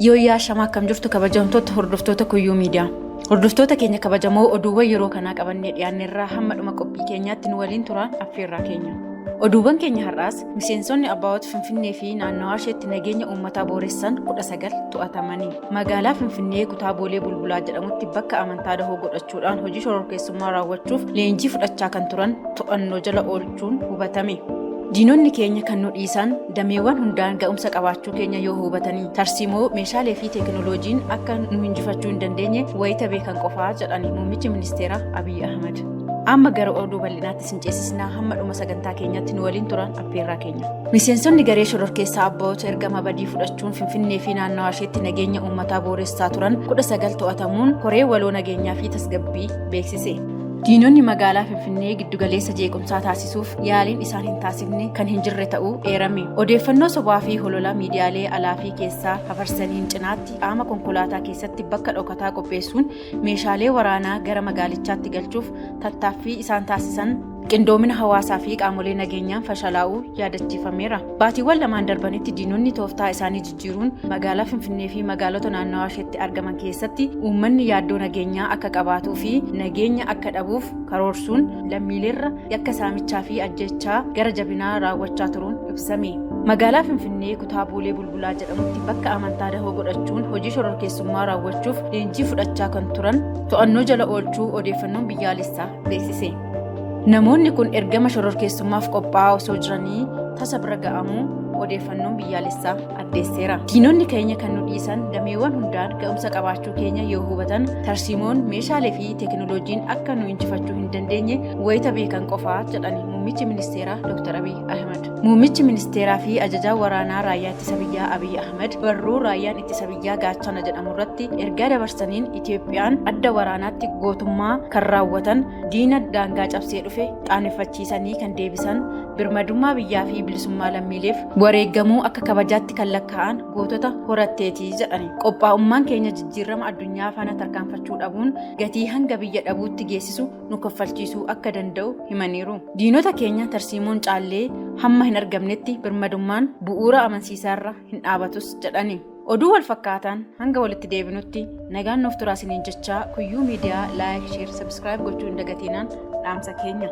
Yooyyaa shamaa akkam jirtu kabajamtoota hordoftoota Kuyyuu Miidiyaa. Hordoftoota keenya kabajamoo oduuwwan yeroo kanaa qabannee dhiyaannerraa hamma dhuma qophii keenyaatti nu waliin turaan affeerraa keenya. Oduuwwan keenya har'aas miseensonni Abbaawot Finfinnee fi naannawaa isheetti nageenya uummataa booressan 19 to'atamanii. Magaalaa Finfinnee kutaa Boolee Bulbulaa jedhamutti bakka amantaa dahoo godhachuudhaan hojii shororkeessummaa raawwachuuf leenjii fudhachaa kan turan to'annoo jala oolchuun hubatame. Diinonni keenya kan nu dhiisan dameewwan hundaan ga'umsa qabaachuu keenya yoo hubatanii tarsiimoo meeshaalee fi teekinooloojiin akka nu injifachuu hin dandeenye wayita beekan qofaa jedhani muummichi ministeeraa Abiy Ahmad. Amma gara oduu bal'inaatti isin ceesisnaa hamma dhuma sagantaa keenyaatti nu waliin turan affeerraa keenya. Miseensonni garee shororkeessaa abbaa'ota ergama badii fudhachuun Finfinnee fi naannawaa isheetti nageenya uummataa booressaa turan 19 to'atamuun koree waloo nageenyaa fi tasgabbii beeksise. Diinonni magaalaa Finfinnee giddugaleessa jeequmsaa taasisuuf yaaliin isaan hin taasifne kan hin jirre ta'uu eerame. Odeeffannoo sobaa fi holola miidiyaalee alaa fi keessaa hafarsaniin cinaatti qaama konkolaataa keessatti bakka dhokataa qopheessuun meeshaalee waraanaa gara magaalichaatti galchuuf tattaaffii isaan taasisan qindoomina hawaasaa fi qaamolee nageenyaan fashalaa'uu yaadachiifameera. Baatiiwwan lamaan darbanitti diinonni tooftaa isaanii jijjiiruun magaalaa Finfinnee fi magaalota naannawaa isheetti argaman keessatti uummanni yaaddoo nageenyaa akka qabaatuu fi nageenya akka dhabuuf karoorsuun lammiileerra yakka saamichaa fi ajjeechaa gara jabinaa raawwachaa turuun ibsame. Magaalaa Finfinnee kutaa Boolee Bulbulaa jedhamutti bakka amantaa dahoo godhachuun hojii shororkeessummaa raawwachuuf leenjii fudhachaa kan turan to'annoo jala oolchuu odeeffannoon biyyaalessaa beeksise. Namoonni kun ergama shororkeessummaaf qophaa'aa osoo jiranii tasa bira ga'amuu odeeffannoon biyyaalessaa addeesseera. Diinonni keenya kan nu dhiisan dameewwan hundaan ga'umsa qabaachuu keenya yoo hubatan tarsiimoon meeshaalee fi teekinooloojiin akka nu injifachuu hin dandeenye wayita beekan qofaa jedhani muummichi ministeeraa Dr. Abiy Ahmad. Muummichi ministeeraa fi ajajaa waraanaa raayyaa ittisa biyyaa Abiy Ahmad barruu raayyaan ittisa biyyaa gaachana jedhamu irratti ergaa dabarsaniin Itoophiyaan adda waraanaatti gootummaa kan raawwatan diina daangaa cabsee dhufe qaaneffachiisanii kan deebisan birmadummaa biyyaa fi bilisummaa lammiileef wareegamuu akka kabajaatti kan lakkaa'an gootota horatteetii jedhani. Qophaa'ummaan keenya jijjiirama addunyaa faana tarkaanfachuu dhabuun gatii hanga biyya dhabuutti geessisu nu kaffalchiisuu akka danda'u himaniiru. Diinota keenya tarsiimoon caallee hamma hin argamnetti birmadummaan bu'uura amansiisaarra hin dhaabatus jedhani. Oduu wal fakkaataan hanga walitti deebinutti nagaan nuuf turaa isiniin jechaa Kuyyuu Miidiyaa like, share, subscribe gochuu hin dagatiinaan dhaamsa keenya.